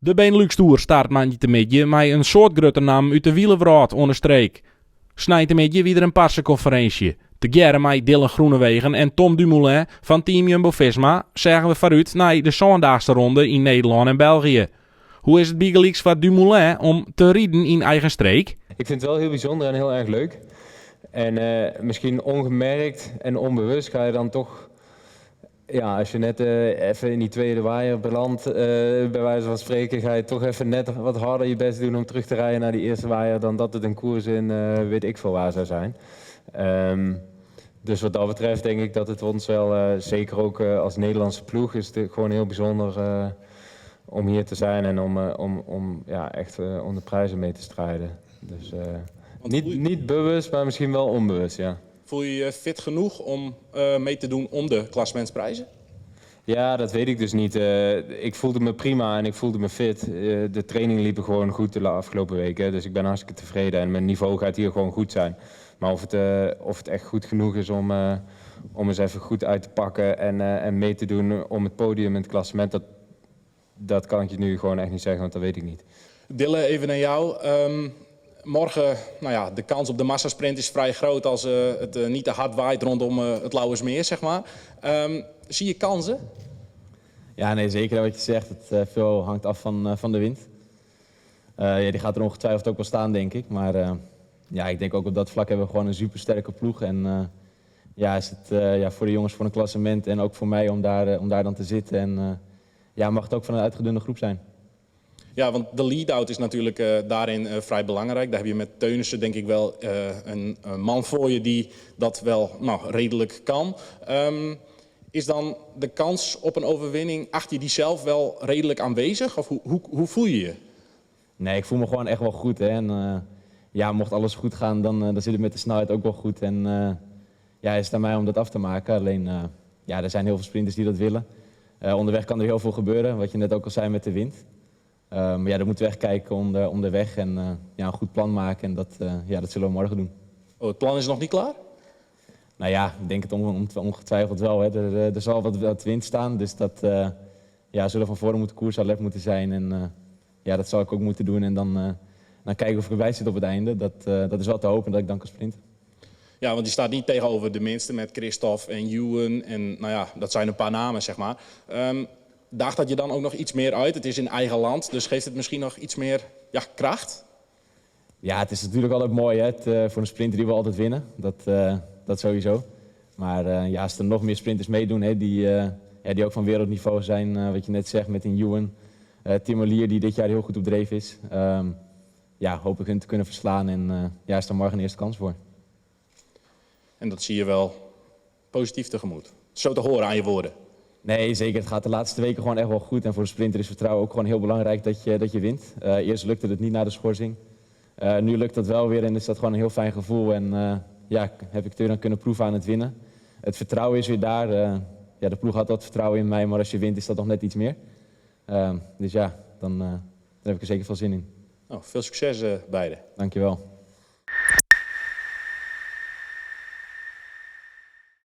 De Benelux Tour start moandeitemiddei mei in soad grutte nammen út de wielerwrâld oan de streek. Sneintemiddei wie der in parsekonferinsje. Tegearre mei Dylan Groenewegen en Tom Dumoulin fan team Jumbo-Visma seagen we foarút nei de sândaagse ronde yn Nederlân en België. Hoe is it bygelyks foar Dumoulin om te riden yn eigen streek? Ik vind het wel heel bijzonder en heel erg leuk. En misschien ongemerkt en onbewust ga je dan toch, ja, als je net even in die tweede waaier belandt, bij wijze van spreken, ga je toch even net wat harder je best doen om terug te rijden naar die eerste waaier dan dat het een koers in weet ik veel waar zou zijn. Dus wat dat betreft denk ik dat het ons wel, zeker ook als Nederlandse ploeg, is het gewoon heel bijzonder om hier te zijn en om, ja, echt om de prijzen mee te strijden. Dus niet bewust, maar misschien wel onbewust, ja. Voel je je fit genoeg om mee te doen om de klassementsprijzen? Ja, dat weet ik dus niet. Ik voelde me prima en ik voelde me fit. De trainingen liepen gewoon goed de afgelopen weken. Dus ik ben hartstikke tevreden en mijn niveau gaat hier gewoon goed zijn. Maar of het echt goed genoeg is om eens even goed uit te pakken en mee te doen om het podium in het klassement, dat kan ik je nu gewoon echt niet zeggen, want dat weet ik niet. Dylan, even naar jou. Morgen, nou ja, de kans op de massasprint is vrij groot als het niet te hard waait rondom het Lauwersmeer, zeg maar. Zie je kansen? Ja, nee, zeker wat je zegt. Het veel hangt af van de wind. Ja, die gaat er ongetwijfeld ook wel staan, denk ik. Maar ja, ik denk ook op dat vlak hebben we gewoon een supersterke ploeg. En ja, is het, ja, voor de jongens voor een klassement en ook voor mij om daar dan te zitten. En ja, mag het ook van een uitgedunde groep zijn. Ja, want de lead-out is natuurlijk daarin vrij belangrijk. Daar heb je met Teunissen denk ik wel een man voor je die dat wel, nou, redelijk kan. Is dan de kans op een overwinning, acht je die zelf wel redelijk aanwezig? Of hoe voel je je? Nee, ik voel me gewoon echt wel goed. Hè. En ja, mocht alles goed gaan, dan zit het met de snelheid ook wel goed. En ja, is het aan mij om dat af te maken. Alleen, ja, er zijn heel veel sprinters die dat willen. Onderweg kan er heel veel gebeuren, wat je net ook al zei met de wind. Maar ja, dan moeten we echt kijken om de weg en ja, een goed plan maken. En ja, dat zullen we morgen doen. Oh, het plan is nog niet klaar? Nou ja, ik denk het ongetwijfeld wel. Hè. Er zal wat wind staan, dus dat, ja, zullen van voren moeten koers alert moeten zijn. En ja, dat zal ik ook moeten doen. En dan kijken of ik erbij zit op het einde. Dat is wel te hopen dat ik dan kan sprinten. Ja, want je staat niet tegenover de minste met Kristoff en Ewan. En nou ja, dat zijn een paar namen, zeg maar. Daagt dat je dan ook nog iets meer uit? Het is in eigen land, dus geeft het misschien nog iets meer, ja, kracht? Ja, het is natuurlijk altijd mooi, hè? Voor een sprinter die wil altijd winnen. Dat sowieso. Maar ja, als er nog meer sprinters meedoen, hè, ja, die ook van wereldniveau zijn, wat je net zegt met een Ewan. Tim Merlier die dit jaar heel goed op dreef is. Ja, hoop ik hun te kunnen verslaan en ja, is daar morgen een eerste kans voor. En dat zie je wel positief tegemoet. Zo te horen aan je woorden. Nee, zeker. Het gaat de laatste weken gewoon echt wel goed. En voor de sprinter is vertrouwen ook gewoon heel belangrijk dat je wint. Eerst lukte het niet na de schorsing. Nu lukt dat wel weer en is dat gewoon een heel fijn gevoel. En ja, heb ik het weer dan kunnen proeven aan het winnen. Het vertrouwen is weer daar. Ja, de ploeg had dat vertrouwen in mij, maar als je wint is dat nog net iets meer. Dus ja, dan heb ik er zeker veel zin in. Nou, veel succes beiden. Dankjewel.